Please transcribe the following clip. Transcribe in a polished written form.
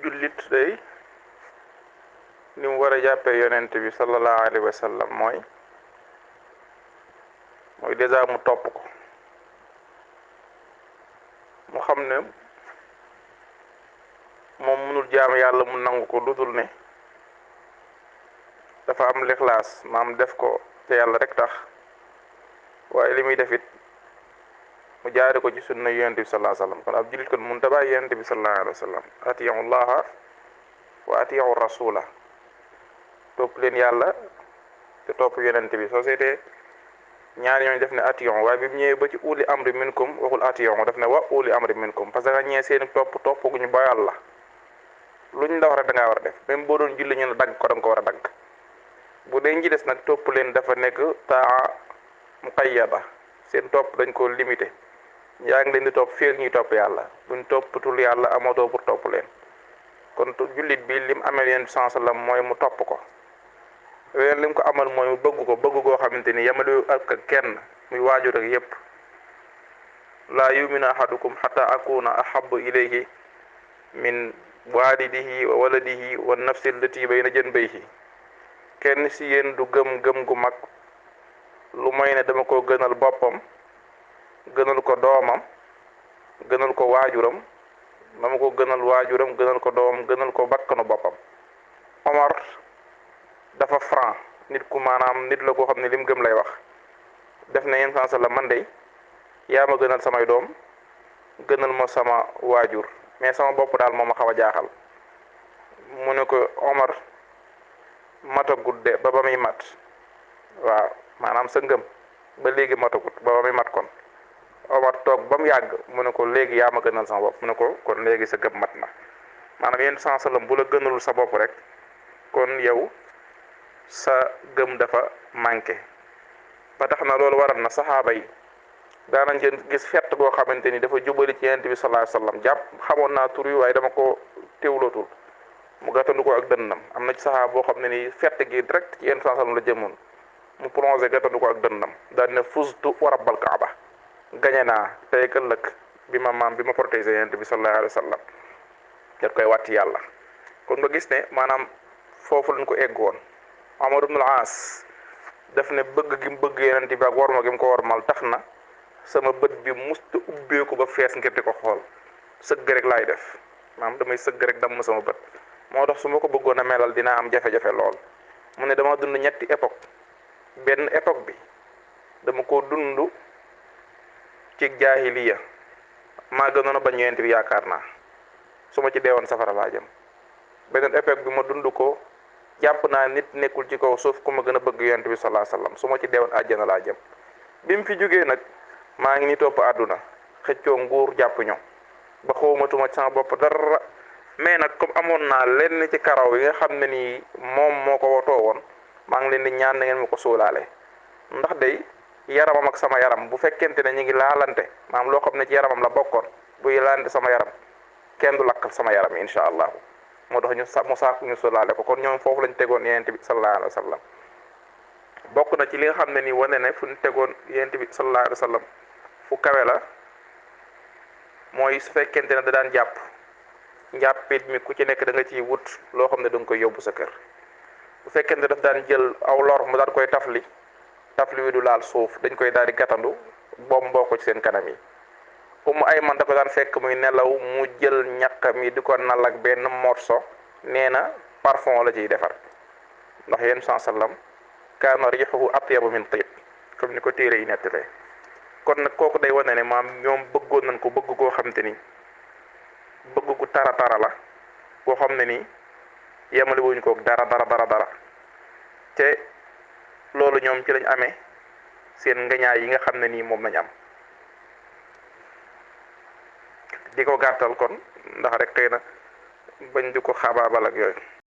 jullit day ni mu war a jàppee yonent bi sallallahu alayhi wa sallam mooy dèjà mu topp ko mu xam ne moom mënul jaam yàlla mu nangu ko lu dul ne dafa am lixlaas maam def ko te yàlla rek tax waaye li muy def it mu jaare ko ci sunna yonent bi sallallahu alayhi wa sallam kon ab jullit kon mun ta bàyyi yonent bi sallallahu alayhi wa sallam atiyu llaha wa atiyu rasula topp leen yàlla te topp yonent bi soo seetee ñaar ñooñu def ne atiyu waaye bi mu ñëwee ba ci uli amri minkum waxul atiyu def ne wa uli amri minkum parce que ñee seen topp guñu ba yàlla luñ la wax rek da ngaa war a def même boo doon julli ñu ne dagg ko da nga ko war a dagg bu dee ñi des nag topp leen dafa nekk taa muqayyada seen topp dañ ko limité yaa ngi leen di topp fii ñuy topp yàlla buñ toppatul yàlla amatoo pour topp leen kon jullit bi lim amel yéen sallam mooy mu topp ko ween lim ko amal mooy mu bëgg goo xamante ni yamale ak kenn muy waajur ak yépp laa yuminu ahadukum hatta akuna ahabbu ilayhi min walidihi wa waladihi wa nafsi allati bayna janbayhi kenn si yéen du gëm gu mag lu may ne dama ko gënal boppam gënal ko doomam gënal ko waajuram dama ko gënal waajuram gënal ko doomam gënal ko bakkanu boppam Omar dafa franc nit ku maanaam nit la koo xam ne lim gëm lay wax def na yéen la man de yaa ma gënal samay doom gënal ma sama waajur mais sama bopp daal moo ma xaw a jaaxal mu ne ko Omar matagut de ba muy mat waaw maanaam sa ngëm ba léegi matagut ba muy mat kon Omar toog ba mu yàgg mu ne ko léegi yaa ma gënal sama bopp mu ne ko kon léegi sa ngëm mat na maanaam yéen sallam bu la gënalul sa bopp rek kon yow sa gëm dafa manqué ba tax na loolu waral na saxaaba yi daanañ gis fett goo xamante ni dafa jubali ci yonent bi sallallahu alayhi wasallam jàpp xamoon naa tur yi waaye dama ko teewlootul mu gàttandu ko ak dënnam am na ci saxaaba boo xam ne ni fett gi direct ci yonent sallallahu alayhi wasallam la jëmoon mu plongé gàttandu ko ak dënnam daal ne fustu wa rabbal kaaba gañe naa tey ëllëg bi ma protégé yonent bi sallallahu alayhi wasallam daf koy wàtti yàlla kon nga gis ne maanaam foofu lañ ko egg woon Amar ibn al-As daf ne bëgg gi mu bëgg yonent bi ak worma gi mu ko wormal tax na sama bët bi musta ubbeeku ba fees ngir di ko xool sëgg rek laay def maanaam damay sëgg rek damm sama bët moo tax su ma ko bëggoon a melal dinaa am jafe-jafe lool mu ne dama dund ñetti époque benn époque bi dama ko dund ci jaahiliya maa gënoon a bañ yonent bi yaakaar naa su ma ci deewoon safara laa jëm beneen époque bi ma dund ko jàpp naa nit nekkul ci kaw suuf ku ma gën a bëgg yonent bi sallallahu alayhi wasallam su ma ci deewoon àjjana laa jëm bi mu fi jógee nag maa ngi ni topp àdduna xëccoo nguur jàpp ño ba xawmatuma ci sama bopp dara mais nag comme amoon naa lenn ci karaw yi nga xam ne nii moom moo ko wotoo woon maa ngi leen di ñaan na ngeen ma ko suulaale ndax day yaramam ak sama yaram bu fekkente ne ñu ngi laalante maanaam loo xam ne ci yaramam la bokkoon buy laalante sama yaram kenn du lakkal sama yaram incha allah moo tax mu saako ñu suulaale ko kon ñoom foofu lañ tegoon yonent bi sallallahu alayhi wa sallam bokk na ci li nga xam ne nii wane ne fu ñu tegoon yonent bi sallallahu alayhi wa sallam fu kawe la mooy su fekkente ne da daan jàpp njàppit mi ku ci nekk da nga ciy wut loo xam ne da nga koy yóbbu sa kër bu fekkente daf daan jël aw lor mu daan koy tafli wi du laal suuf dañ koy daal di gàttandu boom boo ko ci seen kanam yi Umu Ayman da ko daan fekk muy nelaw mu jël ñaq mi di ko nal ak benn morso nee na parfum la ciy defar ndax yéen sallam kaana riixuhu atyabu min tib comme ni ko téere yi nettalee kon nag kooku day wane ne maam ñoom bëggoon nañ ko bëgg koo xam te ni bëgg gu tara la koo xam ne nii yemale wuñ ko dara te loolu ñoom ci lañ amee seen ngañaay yi nga xam ne nii moom lañ am di ko gàttal kon ndax rek xëy na bañ di ko xabaabal ak yooyu